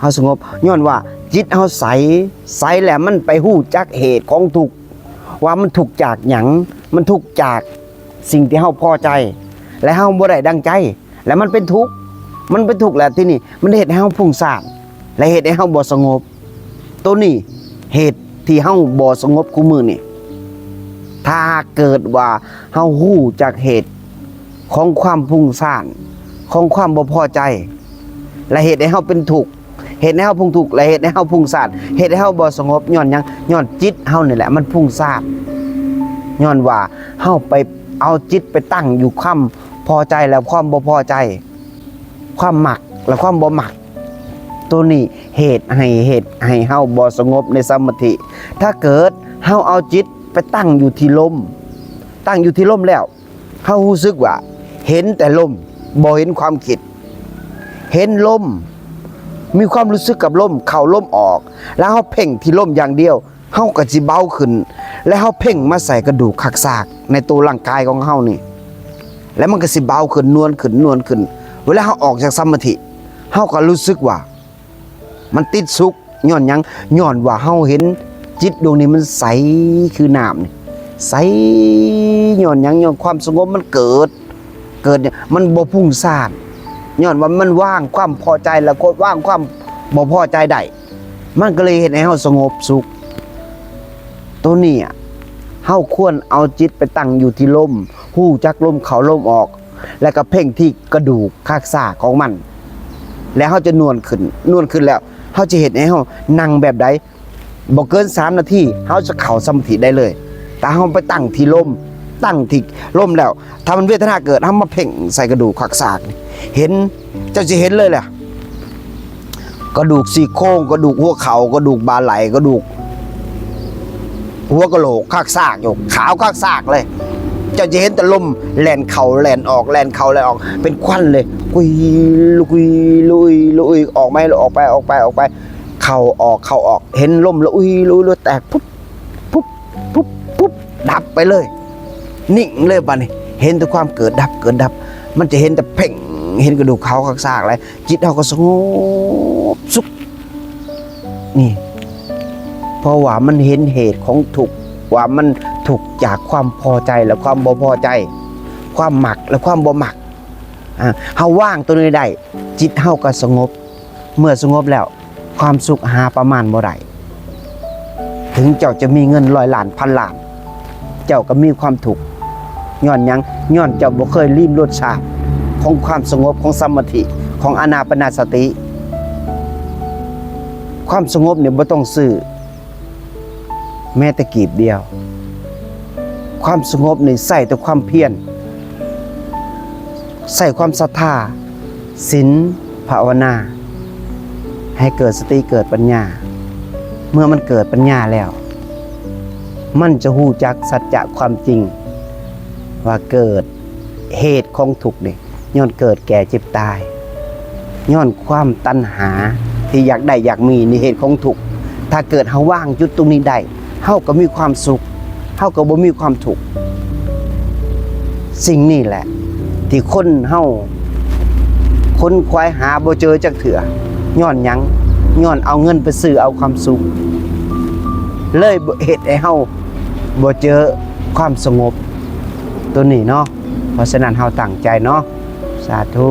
ເຮົາສະຫງົບ ຍ້ອນວ່າຈິດເຮົາໃສ, ໃສແລ້ວມັນໄປຮູ້ຈັກເຫດຂອງທຸກ ວ່າມັນທຸກຈາກຫຍັງ? ມັນທຸກຈາກສິ່ງທີ່ເຮົາພໍໃຈ ແລະ ເຮົາບໍ່ໄດ້ດັ່ງໃຈ ແລະ ມັນເປັນທຸກ. ມັນເປັນທຸກແລ້ວ ທີນີ້ມັນເຮັດໃຫ້ເຮົາຟຸ້ງຊານ ແລະ ເຮັດໃຫ້ເຮົາບໍ່ສະຫງົບ. ໂຕນີ້ເຫດທີ່ເຮົາບໍ່ສະຫງົບຄູ່ມື້ນີ້. ຖ້າຫາກເກີດວ່າເຮົາຮູ້ຈັກເຫດຂອງຄວາມຟຸ້ງຊານ, ຂອງຄວາມບໍ່ພໍໃຈ ແລະ ເຮັດໃຫ້ເຮົາເປັນທຸກ, ເຮັດໃຫ້ເຮົາພົ້ງທຸກ ແລະ ເຮັດໃຫ້ເຮົາຟຸ້ງຊານ, ເຮັດໃຫ້ເຮົາບໍ່ສະຫງົບ ຍ້ອນຫຍັງ? ຍ້ອນຈິດເຮົານີ້ແຫຼະມັນຟຸ້ງຊານ. ຍ້ອນວ່າເຮົາໄປເອົາຈິດໄປຕັ້ງຢູ່ຄວາມພໍໃຈ ແລະ ຄວາມບໍ່ພໍໃຈ, ຄວາມມັກ ແລະ ຄວາມບໍ່ມັກ. ໂຕນີ້ເຫດໃຫ້ ເຫດໃຫ້ເຮົາບໍ່ສະຫງົບໃນສະມາທິ. ຖ້າເກີດເຮົາເອົາຈິດໄປຕັ້ງຢູ່ທີ່ລົມ, ຕັ້ງຢູ່ທີ່ລົມແລ້ວ ເຮົາຮູ້ສຶກວ່າເຫັນແຕ່ລົມ, ບໍ່ເຫັນຄວາມຄິດ. ເຫັນລົມ, ມີຄວາມຮູ້ສຶກກັບລົມເຂົ້າລົມອອກ, ແລ້ວເຮົາເພັ່ງທີ່ລົມຢ່າງດຽວ, ເຮົາກໍຊິເບົາຂຶ້ນ. ແລ້ວເຮົາເພັ່ງມາໃສ່ກະດູກຄາກຊາກໃນໂຕຮ່າງກາຍຂອງເຮົານີ້, ແລ້ວມັນກໍຊິເບົາຂຶ້ນ, ນວນຂຶ້ນ, ນວນຂຶ້ນ. ເວລາເຮົາອອກຈາກສະມາທິ, ເຮົາກໍຮູ້ສຶກວ່າ ມັນຕິດສຸກ. ຍ້ອນຫຍັງ? ຍ້ອນວ່າເຮົາເຫັນຈິດດວງນີ້ມັນໃສຄືນ້ຳນີ້, ໃສ. ຍ້ອນຫຍັງ? ຍ້ອນຄວາມສະຫງົບມັນເກີດ, ເກີດ ມັນບໍ່ຟຸ້ງຊານ. ຍ້ອນວ່າມັນວາງຄວາມພໍໃຈ ແລະ ວາງຄວາມບໍ່ພໍໃຈໄດ້, ມັນກໍເລີຍເຮັດໃຫ້ເຮົາສະຫງົບສຸກ. ໂຕນີ້ ເຮົາຄວນເອົາຈິດໄປຕັ້ງຢູ່ທີ່ລົມ, ຮູ້ຈັກລົມເຂົ້າລົມອອກ, ແລ້ວກໍເພັ່ງທີ່ກະດູກຄາກຊາກຂອງມັນ, ແລ້ວເຮົາຈະນວນຂຶ້ນ, ນວນຂຶ້ນແລ້ວ ເຮົາຈະເຮັດໃຫ້ເຮົານັ່ງແບບໃດ? ບໍ່ເກີນສາມນາທີ ເຮົາຈະເຂົ້າສະມາທິໄດ້ເລີຍ. ຖ້າເຮົາໄປຕັ້ງທີ່ລົມ, ຕັ້ງທີ່ລົມແລ້ວ, ຖ້າມັນເວທະນາເກີດ, ເຮົາມາເພັ່ງໃສ່ກະດູກຄາກຊາກ, ເຫັນ, ເຈົ້າຈະເຫັນເລີຍແຫຼະ. ກະດູກຊີ້ໂຄງ, ກະດູກຫົວເຂົ່າ, ກະດູກບ່າໄຫຼ່, ກະດູກຫົວກະໂຫຼກຄາກຊາກຢູ່, ຂາວຄາກຊາກເລີຍ. ເຈົ້າຈະເຫັນແຕ່ລົມແລ່ນເຂົ້າແລ່ນອອກ, ແລ່ນເຂົ້າແລ່ນອອກ, ເປັນຄວັນເລີຍ. ກຸຍ ລຸຍ ລຸຍ ລຸຍ ອອກໄປ ອອກໄປ ອອກໄປ ອອກໄປ, ເຂົ້າອອກ ເຂົ້າອອກ, ເຫັນລົມ ລຸຍ ລຸຍ ລຸຍ ແຕກ ປຸບ ປຸບ ປຸບ ປຸບ ດັບໄປເລີຍ. ນິ່ງເລີຍບາດນີ້, ເຫັນແຕ່ຄວາມເກີດດັບ ເກີດດັບ. ມັນຈະເຫັນແຕ່ເພັ່ງ, ເຫັນກະດູກຂາວຄາກຊາກເລີຍ. ຈິດເຮົາກໍສະຫງົບສຸກ. ນີ້ ເພາະວ່າມັນເຫັນເຫດຂອງທຸກ ວ່າມັນທຸກຈາກຄວາມພໍໃຈ ແລະ ຄວາມບໍ່ພໍໃຈ, ຄວາມມັກ ແລະ ຄວາມບໍ່ມັກ. ອາ ເຮົາວາງໂຕນີ້ໄດ້, ຈິດເຮົາກໍສະຫງົບ. ເມື່ອສະຫງົບແລ້ວ, ຄວາມສຸກຫາປະມານບໍ່ໄດ້. ເຖິງເຈົ້າຈະມີເງິນຮ້ອຍລ້ານພັນລ້ານ, ເຈົ້າກໍມີຄວາມທຸກ. ຍ້ອນຫຍັງ? ຍ້ອນເຈົ້າບໍ່ເຄີຍລິມລົດຊາດຂອງຄວາມສະຫງົບ, ຂອງສະມາທິ, ຂອງອານາປານະສະຕິ. ຄວາມສະຫງົບນີ້ບໍ່ຕ້ອງຊື້ແມ້ແຕ່ກີບດຽວ. ຄວາມສະຫງົບນີ້ໃຊ້ແຕ່ຄວາມພຽນ, ໃຊ້ຄວາມສັດທາ, ສິນ, ພາວະນາ, ໃຫ້ເກີດສະຕິ ເກີດປັນຍາ. ເມື່ອມັນເກີດປັນຍາແລ້ວ, ມັນຈະຮູ້ຈັກສັດຈະຄວາມຈິງ ວ່າເກີດ ເຫດຂອງທຸກນີ້ ຍ້ອນເກີດແກ່ເຈັບຕາຍ, ຍ້ອນຄວາມຕັນຫາທີ່ຢາກໄດ້ຢາກມີ ນີ້ເຫດຂອງທຸກ. ຖ້າເກີດເຮົາວາງຈຸດຕົງນີ້ໄດ້, ເຮົາກໍມີຄວາມສຸກ, ເຮົາກໍບໍ່ມີຄວາມທຸກ. ສິ່ງນີ້ແຫຼະທີ່ຄົນເຮົາ ຄົນຄວາຍຫາບໍ່ເຈີຈັກເທື່ອ. ຍ້ອນຫຍັງ? ຍ້ອນເອົາເງິນໄປຊື້ເອົາຄວາມສຸກ, ເລີຍເຮັດໃຫ້ເຮົາບໍ່ເຈີຄວາມສະຫງົບໂຕນີ້ເນາະ. ເພາະສະນັ້ນເຮົາຕັ້ງໃຈເນາະ. ສາທຸ.